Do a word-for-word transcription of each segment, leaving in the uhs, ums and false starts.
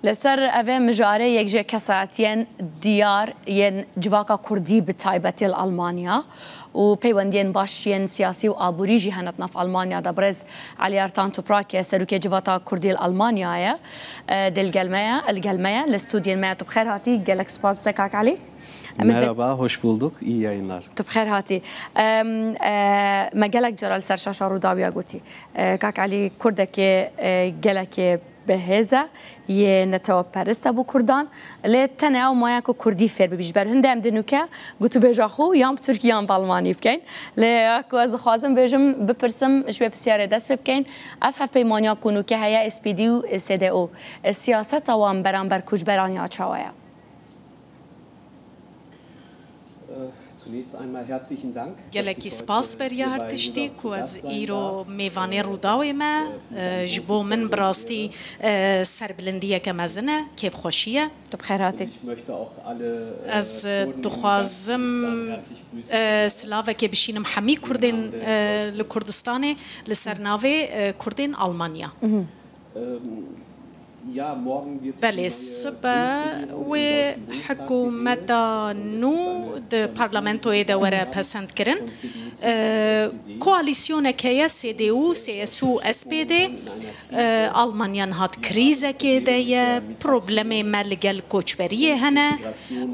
Li ser evê mijarê yek ji kesayetiyên diyar yên civaka kurdî bi taybetî li Almanya û peywendiyên baş yên siyasî û aborî jî hene di nav Almanya de. Birêz Elî Ertan Toprak e, serokê civata kurdî li Almanya ye. E, dê li gel me ye, li gel me ye, li stûdyên me ye. Tu bi xêr hatî, gelek spas bi te kak Elî. Em ê pê- Merhaba, hoş bulduk, iyi yayınlar. Tu bi xêr hatî. Em, e, me gelek cara li ser şaşa Rûdawiya gotî. E, kak Elî kurdekê, e, gelekê bi hêz e, yê neteweperist e bo kurdan. Lê tenê ew maye ku kurdî fêr bibî. Ji ber hinde em dê nûke gotûbêja xwe yan bi tirkî yan bi almanî bikeyn. Lê ya ku ez dixwazim bêjim, bipirsim, ji wê pisyarê dest pê bikeyn. Ev hevpeymaniya ku nûke heye S P D û S D O, siyaseta wan beramber koçberan ya çawa ye? Gelekî spas beriya her tiştî ku ez îro mêvanê Rûdawê me. Ji bo min bi rastî, e, serbilindiyeke mezin e, kêfxweşî ye. Tu bi xêr hatî. Ez dixwazim, e, silavekê bişînim hemî Kurdên, e, li Kurdistanê li ser navê, e, Kurdên Almanya. Belê, sibe wê hikûmeta nû di parlamentoyê de were pesendkirin. E, koalîsyoneke ye, S D û, S S û, S P D. E, Almanya niha di krîzekê de ye, problemê me li gel koçberiyê hene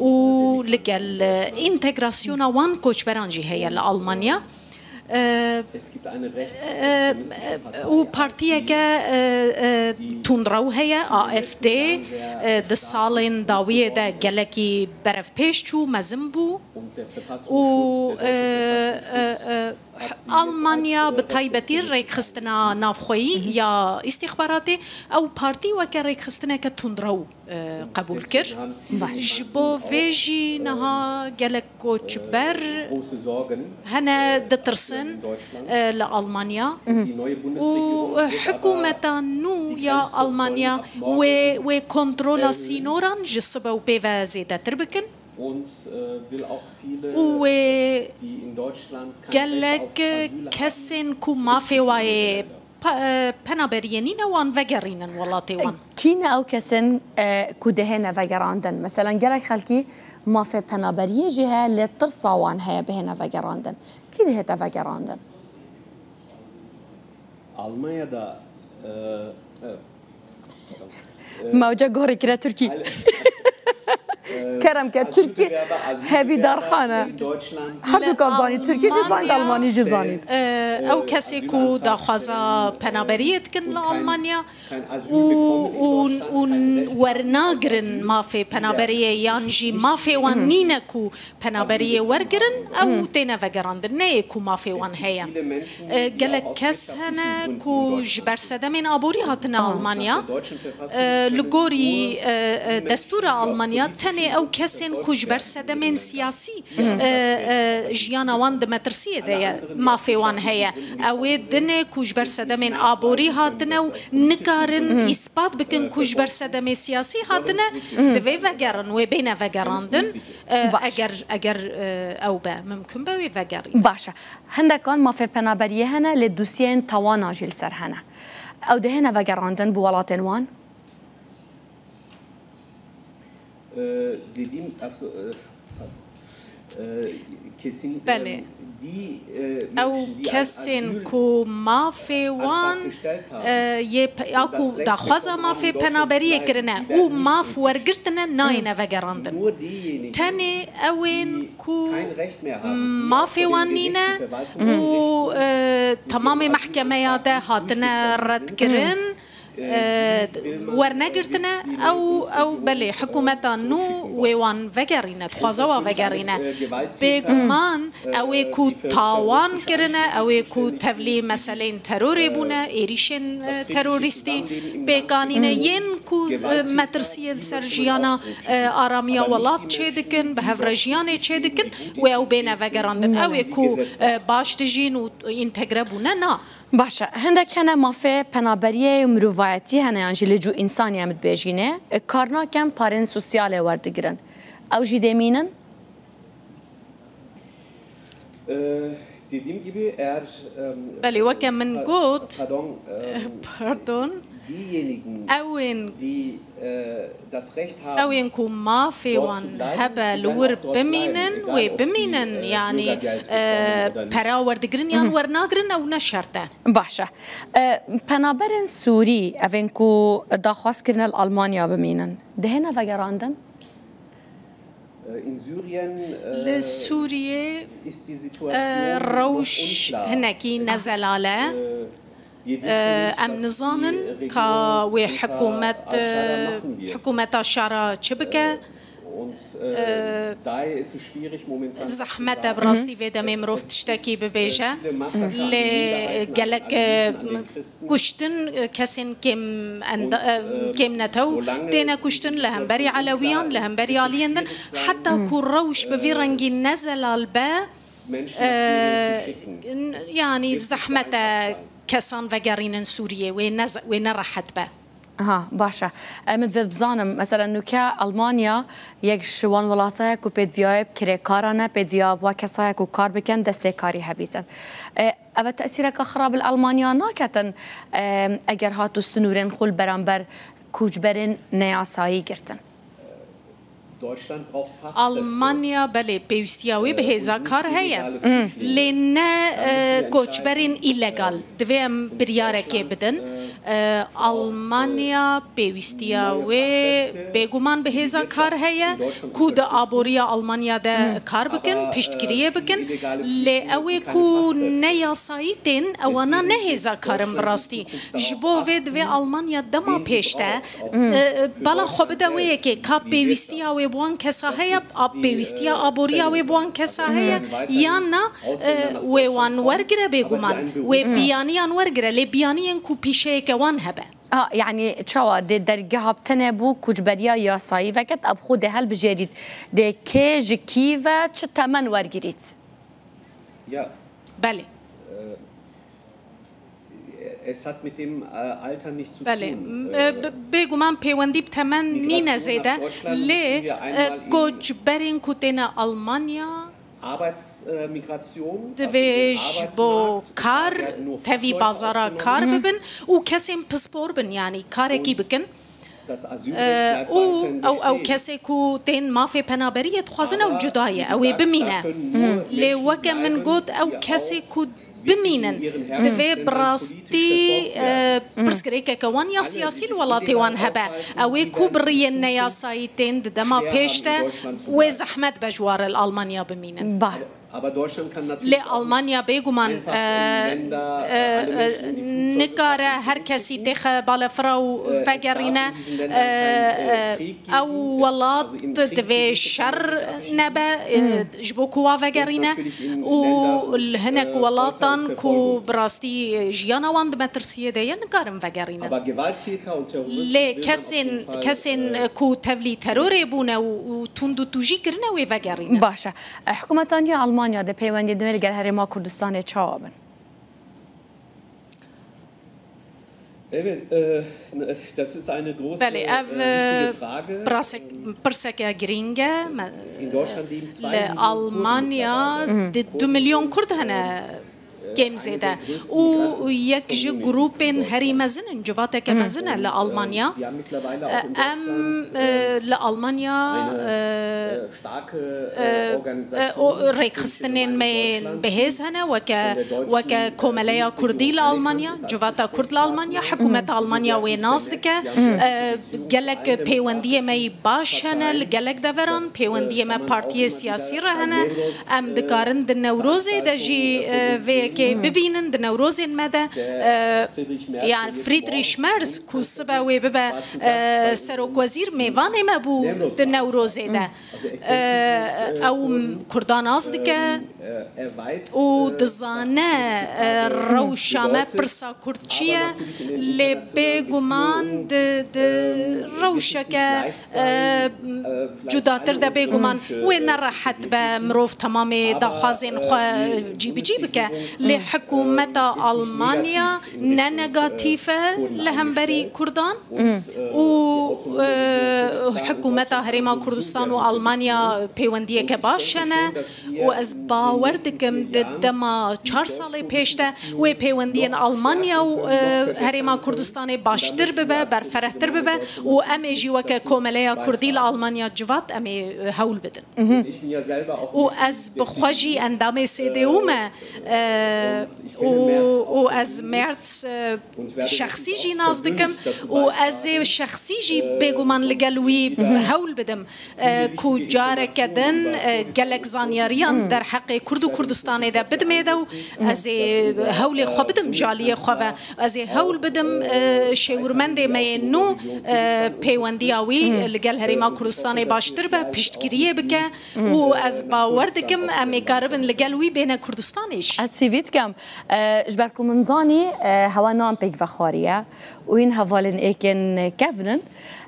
û li gel, e, întegrasyona wan koçberan jî heye li Almanya. E, e, û partiyeke, e, e, tundrew heye, A F D, e, di salên dawiyê de gelekî berevpêş çû, mezin bû û, e, e, e, Almanya bi taybetî rêkxistina navxweyî ya îstîxbaratê, ew partî weke rêkxistineke tundrew, e, qebûl kir. Ji bo vê jî niha gelek koçber hene, ditirsin, e, li Almanya û, e, hikûmeta nû ya Almanya wê, wê kontrola sînoran ji sibe û pê ve zêdetir bikin. Û wê gelek kesên ku mafê wa yê pe-, e, penaberiyê nîne, wan vegerînin welatê wan. Kî ne ew kesên, e, ku dihêne vegerandin? Meselen, gelek xelkî mafê penaberiyê jî heye, lê tirsa wan heye bihêne vegerandin. Kî dihête vegerandin? Almanya'da, e, e, Me uca gorî kire Tirkî. Kerem ke, Tirkî hevîdarxan e. Her du kan zanî, Tirkî jî zanî, Almanî jî zanî. E, ew kesê ku daxwaza penaberiyê dikin li Almanya û, û, û wernagirin mafê penaberiyê yan jî mafê wan nîne ku penaberiyê wergirin, ew têne vegerandin, ne yê ku mafê wan heye. E, gelek kes hene ku ji ber sedemên aborî hatine Almanya. E, li gorî, e, e, destûra Almanya, tenê ew kesên ku ji ber sedemên siyasî, e, e, jiyana wan di metirsiyê de ye, mafê wan heye. Ew ê dinê ku ji ber sedemên aborî hatine û nikarin îspat bikin ku ji ber sedemê siyasî hatine, divê vegerin, wê bêne vegerandin. E, eger, eger, e, ew be, mimkun be wê vegerî. Baş e. Hindekan mafê penaberiyê hene, lê dosyeyên tawana jî li ser hene. Ew dihêne vegerandin bi welatên wan? Ee, dediğim, aslında, e, e, kesin, Belê. e, die, e, Ew Menschen, die einen kesên Asyl- ku mafê wan, Antrag gestellt haben, e, yê pe-, ya ku daxwaza mafê penaberiyê kirine û maf wergirtine, nayêne vegerandin. Nur diejenigen, Tenê ew ên die ku kein Recht mehr haben, die mafê vor wan dem nîne Gericht, die Verwaltung û, e, temamê mehkemeya de hatine redkirin, e, wernegirtine, ew, ew belê hikûmeta nû wê wan vegerîne, dixwaze wa vegerîne. Bêguman ew ê ku tawan kirine, ew ê ku tevlî meseleyên terorê bûne, êrîşên, e, terorîstî pêk anîne, yên ku, e, metirsiyê li ser jiyana, e, aramiya welat çêdikin, bi hev re jiyanê çêdikin, wê ew bêne vegerandin. Ew ê ku, e, baş dijîn û întegre bûne, na. Baş e. Hindek hene mafê penaberiyê û mirovayetî hene, yan jî lêcû însanî em dibêjîne, e, kar nakin, parên sosyalê werdigirin. Ew jî dê mînin? Ee, dediğim gibi eğer, em, Belê, weke min pa-, got, pardon, em, pardon. Ew ên ew ên ku mafê wan hebe li wir bimînin, wê bimînin, yanî pera werdigirin yan wernagirin, ew ne şert e. Baş e. Penaberên Sûrî, ev ên ku daxwaz kirine li Almanya bimînin, dihêne vegerandin? Li Sûriyê rewş hinekî nezelal e. Em nizanin ka wê hikûmet, hikûmeta şara çi bike. Zehmet e bi rastî vê demê mirov tiştekî bibêje. Lê gelek kuştin kesên kêm enda-, kêm netew têne kuştin li hemberî Elewiyan, li hemberî aliyên din. Heta ku rewş bi vî rengî nezelal be, yanî zehmet e kesan vegerînin Sûriyê, wê ne, wê ne rehet be. Ha, baş e. Em divêt bizanim, mesela nûke Almanya yek ji wan welata ye ku pêdiviya wê bi kirêkaran e, pêdiviya wa kesaya ku kar bikin, destê karî hebîtin. E, ev tesîreke xirab li Almanya naketin, e, eger hat û sinûrên xwe li beramber koçberên neyasayî girtin? Almanya belê pêwîstiya wê bi hêza kar heye. Lê ne, e, koçberên îlegal. Divê em biryarekê bidin. E, Almanya pêwîstiya wê bêguman bi hêza kar heye ku di aboriya Almanya de kar bikin, piştgiriyê bikin. Lê ew ê ku ne yasayî tên, ewana ne hêza kar in bi rastî. Ji bo vê divê Almanya dema pêş de, e, bala xwe bide wê yekê, ka pêwîstiya wê bi wan kesa heye, a pêwîstiya aboriya wê bi wan kesa heye, yan na, e, wê wan wergire bêguman, wê biyaniyan wergire, lê biyaniyên ku pîşeyeke wan hebe. Ha, yanî çawa dê dergeha bi tenê bû koçberiya yasayî veket, ev xwe dê hilbijêrît, dê kê ji kî ve çi temen wergirît? Belê. Belê, bêguman pêwendî bi temen nîne zêde, lê, e, koçberên ku têne Almanya, divê ji bo kar, tevî bazara kar bibin û kesên pispor bin, yanî karekî bikin. E, û ew, ew kesê ku tên mafê penaberiyê dixwazin, ew cuda ye, ew ê bimîne. Lê weke min got, ew kesê ku bimînin, divê bi rastî, e, pirsgirêkeke wan ya siyasî li welatê wan hebe. Ew ê ku bi riyên neyasayî tên di dema pêş de, wê zehmet be ji wan re li Almanya bimînin. Lê Almanya bêguman, e, e, e, nikare her kesî têxe balefira û vegerîne. E, e, ew welat divê şer nebe, e, ji bo ku wa vegerîne û li hinek welatan ku bi rastî jiyana wan di metirsiyê de ye, nikarin vegerînin. Lê kesên, kesên ku tevlî terorê bûne û, û tund û tûjî kirine, wê vegerînin. Baş e. Hikûmeta nû ya Almanya dê peywendiyên nû li gel Herêma Kurdistanê çawa bin? Belê, ev, e, pirasek-, pirseke girîng e. Me, li Almanya di du milyon Kurd hene. Kêm zêde. Û yek ji grûpên herî mezin in, civateke mezin e li Almanya. Em, e, li Almanya, e, e, e, o rêkxistinên me yên bihêz hene, weke, weke Komeleya Kurdî li Almanya, Civata Kurd li Almanya, Hikûmeta Almanya wê nas dike. E, gelek pêwendiyê me yî baş hene li gelek deveran, pêwendiyê me partiyê siyasî re hene. Em dikarin di Newrozê de jî, e, vê yekê bibînin, di Newrozên me de, e, yan Friedrich Merz ku sibe wê bibe, e, serokwezîr, mêvanê me bû di Newrozê de. E, ew Kurdan nas dike û dizane, e, rewşa me, pirsa Kurd çi ye, lê bêguman di, di rewşeke, e, cudatir de bêguman wê ne rehet be mirov temamê daxwazên xwe cîbicî bike. Lê hikûmeta Almanya ne negatîf e li hemberî Kurdan û, e, Hikûmeta Herêma Kurdistan û Almanya pêwendiyeke baş hene û ez bawer dikim di dema çar salê pêş de wê pêwendiyên Almanya û, e, Herêma Kurdistanê baştir bibe, berferehtir bibe û em ê jî weke komeleya Kurdî li Almanya civat em ê, e, hewl bidin. Û ez bi xwe jî endamê C D U me, e, û, û ez Merz, e, şexsî jî nas dikim û ez ê şexsî jî bêguman li gel wî hewl bidim, e, ku careke din, e, gelek zanyariyan derheqê Kurd û Kurdistanê de bidimê de û ez ê hewlê xwe bidim ji aliyê xwe ve. Ez ê hewl bidim, e, şêwirmendê me yê nû, e, pêwendiya wî li gel Herêma Kurdistanê baştir be, piştgiriyê bike û ez bawer dikim em ê karibin li gel wî bêne Kurdistanê jî. Ez hîvî dikim, e, ji ber ku min zanî, e, hewe nan pêk vexwariye û hîn hevalên êkên kevn in.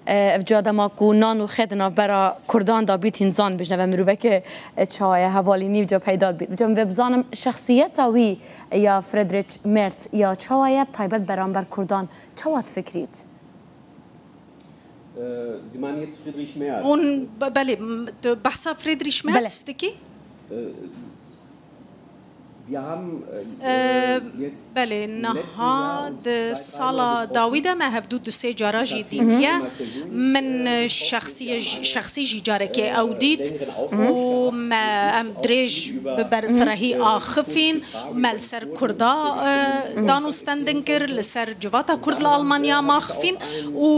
E, ev cuwa dema ku nan û xê di navbera Kurdan de bît hîn zan bijne ve miroveke, e, çawa ye, hevalî nîvca peyda dibît. Cem vê bizanim şexsiyeta wî ya Friedrich Merz ya çawa ye, bi taybet beramber Kurdan çawa difikirît? Äh, Sie meinen jetzt Friedrich Merz? Hûn, be-, belê, m-, tu behsa Friedrich Merz Belê. dikî? Äh, wir haben, äh, Ee, jetzt belê, im letzten Jahr niha uns di zwei, drei Mal sala getroffen. dawî de me hevdû du sê cara jî dîtiye. Min, e, şexsî, şexsî jî carekê ew dît û me, em dirêj bi berfirehî axifîn. Me li ser Kurda, e, dan û stendin kir, li ser civata Kurd li Almanya maxifîn û,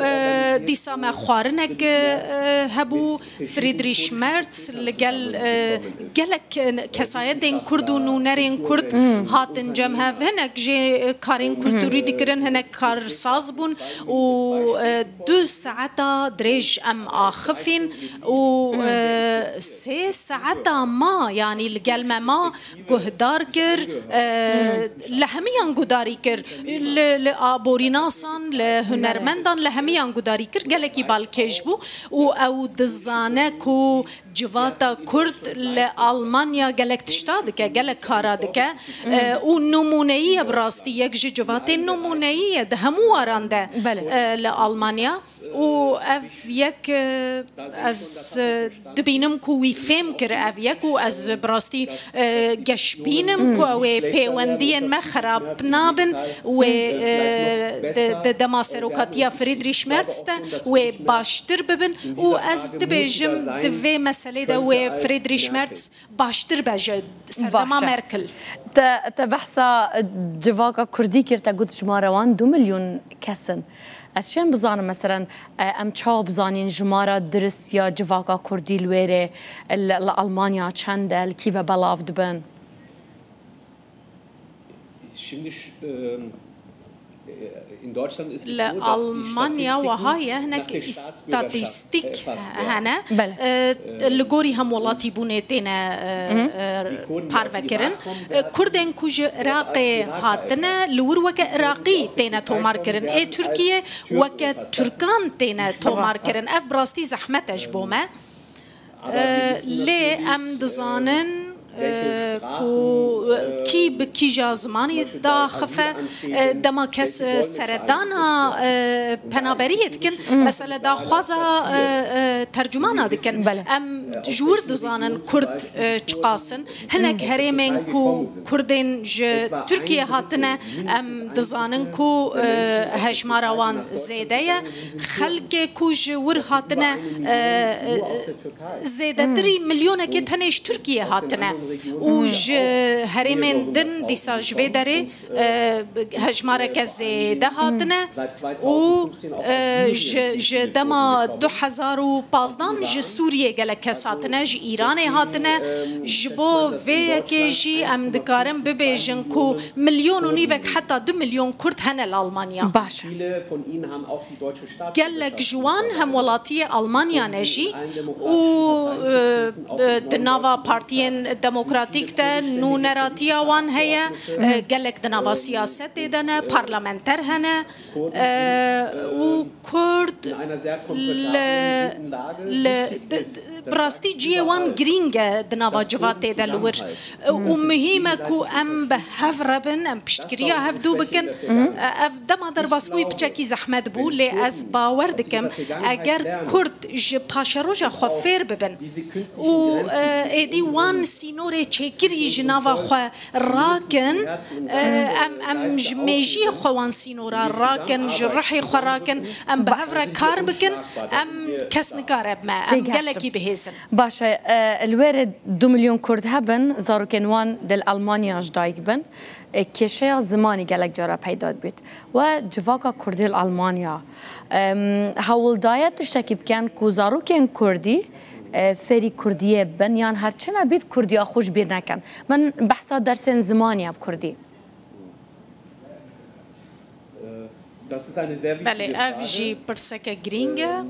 e, dîsa me xwarinek, e, hebû. Friedrich Merz li gel, e, gelek kesayetên Kurd û nûnerên Kurd hatin cem hev. Hinek jê karên kulturî dikirin, hinek karsaz bûn û, e, du saeta dirêj em axifîn û, e, sê saeta ma, yanî li gel me ma, guhdar kir, e, li hemiyan gudarî kir, li, li aborînasan, li hunermendan, li hemiyan gudarî kir, gelekî balkêş bû û ew dizane ku civata Kurd li Almanya gelek tişta dike, gelek kara dike, e, û nimûneyî ye bi rastî, yek ji civatên nimûneyî ye di hemû waran de, Belê. e, li Almanya. Û ev yek, e, ez, e, dibînim ku wî fêm kir ev yek û ez bi rastî, e, geşbîn im ku ew ê pêwendiyên me xerab nabin, wê, e, di, di dema serokatiya Friedrich Merz de wê baştir bibin û ez dibêjim di vê meselê de wê Friedrich Merz baştir be ji serdema Baş e. Merkel. Te, te behsa civaka Kurdî kir, te got jimara wan du milyon kes in. Ez çend bizanim, meselen, e, em çawa bizanîn jimara dirist ya civaka Kurdî li wêrê, li, li Almanya çend e, li kî ve belav dibin? Şimdi ş-, e, Li Almanya wiha ye, hinek îstatîstîk hene. Belê. E, li gorî hemwelatîbûnê têne, e, e, parve kirin. E, Kurdên ku ji Iraqê hatine, li wir weke Iraqî têne tomar kirin. Ê Tirkiyê weke Tirkan têne tomar kirin. Ev bi rastî zehmet e ji bo me. E, lê em dizanin, e, ku, e, kî bi kîja zimanî diaxife, e, dema kes, e, seredana, e, penaberiyê dikin, mesela daxwaza, e, e, tercumana dikin. Belê. Em ji wir dizanin Kurd, e, çiqas in. Hinek herêmên ku Kurdên ji Tirkiyê hatine, em dizanin ku, e, hejmara wan zêde ye. Xelkê ku ji wir hatine, e, e, zêdetirî milyonekê tenê ji Tirkiyê hatine û ji herêmên din dîsa ji vê derê, e, hejmareke zêde hatine û, e, ji, ji dema du hezar û pazdan ji Sûriyê gelek kes hatine, ji Îranê hatine. Ji bo vê yekê jî em dikarin bibêjin ku milyon û nîvek heta du milyon Kurd hene li Almanya. Baş e. Gelek ji wan hemwelatiyê Almanya ne jî û, e, e, di nava partiyên Demokratîk de nûneratiya wan heye, e, gelek di nava siyasetê de ne, parlamenter hene, e, û Kurd li, li, di, di, bi rastî cihê wan girîng e di nava civatê de li wir. E, û muhîm e ku em bi hev re bin, em piştgiriya hevdû bikin. E, ev dema derbasbûyî piçekî zehmet bû, lê ez bawer dikim, eger Kurd ji paşeroja xwe fêr bibin û, e, êdî wan sînorê çêkirî ji nava xwe rakin, e, em, em ji mêjiyê xwe wan sînora rakin, ji rihê xwe rakin, em bi hev re kar bikin, em kes nikare bime, em Têgihiştim. gelekî bihêzin. Baş e, e, li wê re du milyon Kurd hebin, zarokên wan di li Almanya ji dayik bin. E, kêşeya zimanî gelek cara peyda dibît. We civaka Kurdî li Almanya, em, hewldaye tiştekî bikin ku zarokên Kurdî, e, fêrî Kurdiyê bin yan her çi nebît Kurdiya xwe ji bîr nekin. Min behsa dersên zimanî ye bi Kurdî. Belê, ev jî pirseke girîng e.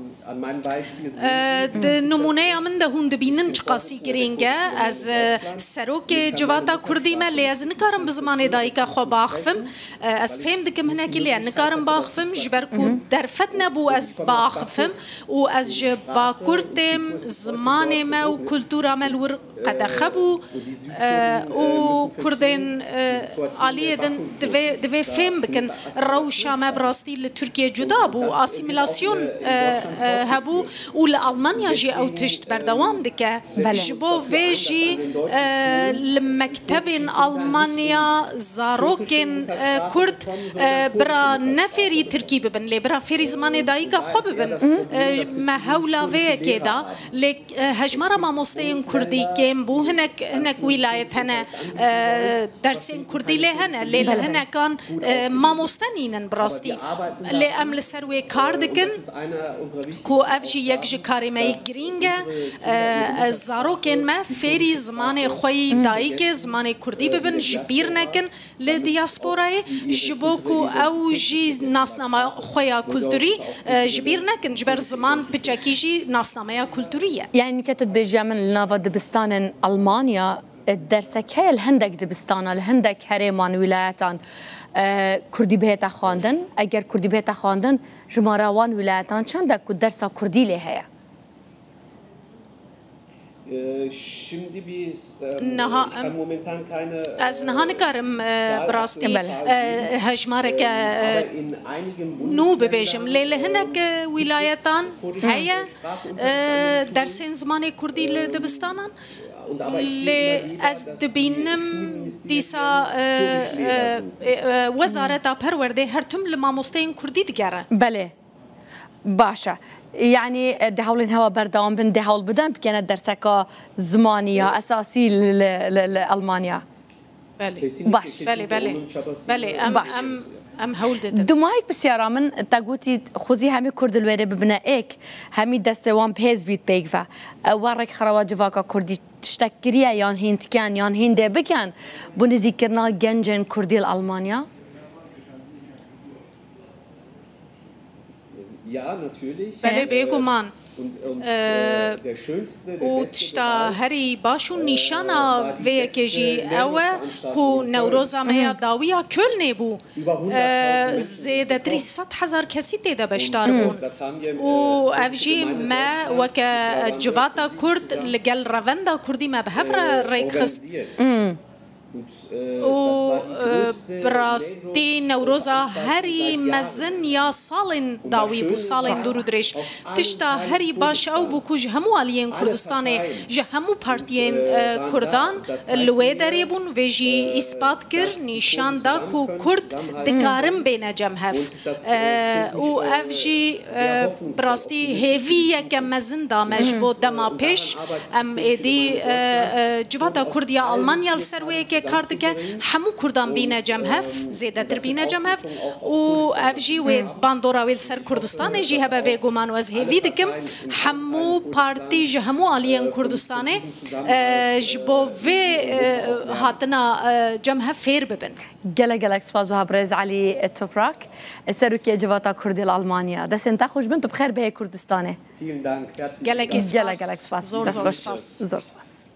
E, di nimûneya min de hûn dibînin çiqasî girîng e. Ez, e, serokê civata Kurdî me, lê ez nikarim bi zimanê dayika xwe biaxivim. E, ez fêm dikim hinekî, lê ez nikarim biaxivim, ji ber ku derfet nebû ez biaxivim û ez ji Bakur têm, zimanê me û kultura me li wir qedexe bû, e, û Kurdên, e, aliyê din divê, divê fêm bikin. Rewşa me bi rastî li Tirkiye cuda bû, asîmîlasyon, e, e, hebû û li Almanya jî ew tişt berdewam dike. Belê. Ji bo vê jî, e, li mektebên Almanya zarokên, e, Kurd, e, bira ne fêrî Tirkî bibin, lê bira fêrî zimanê dayika xwe bibin. E, me hewla vê yekê da, lê e, hejmara mamosteyên Kurdî kêm bû. Hinek, hinek wîlayet hene, e, dersên Kurdî lê hene, lê li Belê. hinekan, e, mamoste nînin bi rastî. Lê em li ser wê kar dikin ku ev jî yek ji karê me yî girîng e. E, e, zarokên me fêrî zimanê xwe yî dayikê, zimanê Kurdî bibin, ji bîr nekin. Li diyasporayê, ji bo ku ew jî nasnama xwe ya kulturî, e, ji bîr nekin, ji ber ziman piçekî jî nasnameya kulturî ye. Yani nûke tu dibêjî ya min li nava dibistanên Almanya, e, dersek heye li hindek dibistana, li hindek herêman, wîlayetan, e, Kurdî bihête xwendin. Eger Kurdî bihête xwendin, jimara wan wîlayetan çend e ku dersa Kurdî lê heye? Niha em, ez niha nikarim, e, bi rastî, e, hejmareke, e, nû bibêjim. Lê li hinek, e, wîlayetan heye, e, dersên zimanê kurdî li dibistanan. Lê ez dibînim dîsa, e, e, e, e, Wezareta Perwerdê her tim li mamosteyên kurdî digere. Belê. Baş e. Yani, e, dê hewlên hewa berdewam bin, dê hewl bidin, bikene derseka zimanî ya esasî li, li, li, li Almanya. Belê. Baş. Belê, belê. Belê, em, Baş. em, em hewl didin. Dumahek pisyara min, te gotî, xwezî hemî Kurd li wêrê bibine êk, hemî destê wan bi hêz bît pêk ve. E, we rêkxirawa civaka Kurdî tiştek kiriye yan hîn diken, yan hîn dê biken, bo nêzîkkirina gencên Kurdî li Almanya? Belê, bêguman. Ee, û tişta herî baş û nîşana vê yekê jî ew e ku Newroza me ya dawî ya Kölnê bû. Ee, zêdetirî sed hezar kesî tê de beşdar bûn. Û ev jî me weke civata Kurd li gel revenda Kurdî me bi hev re rêk xist. Û, e, bi rastî Newroza herî mezin ya salên dawî bû, salên dûr û dirêj. Tişta herî baş ew bû ku ji hemû aliyên Kurdistanê, ji hemû partiyên, e, Kurdan li wê derê bûn. Vê jî îspat kir, nîşan da ku Kurd dikarin bêne cem hev. E, û ev jî, e, bi rastî hêviyeke mezin da me ji bo dema pêş. Em êdî, e, e, civata Kurd ya Almanya li ser wê yekê kar dike. Hemû Kurdan bîne cem hev, zêdetir bîne cem hev. Û ev jî wê bandora wê li ser Kurdistanê jî hebe bêguman û ez hêvî dikim. Hemû partî ji hemû aliyên Kurdistanê, e, ji bo vê, e, hatina, e, cem hev fêr bibin. Gelek gelek spas wiha birêz Elî Toprak, serokê Civata Kurdî li Almanya. Destên te xweş bin, tu bi xêr bihê Kurdistanê. Gelekî spas. Gelek gelek spas. Zor zor spas. Zor spas.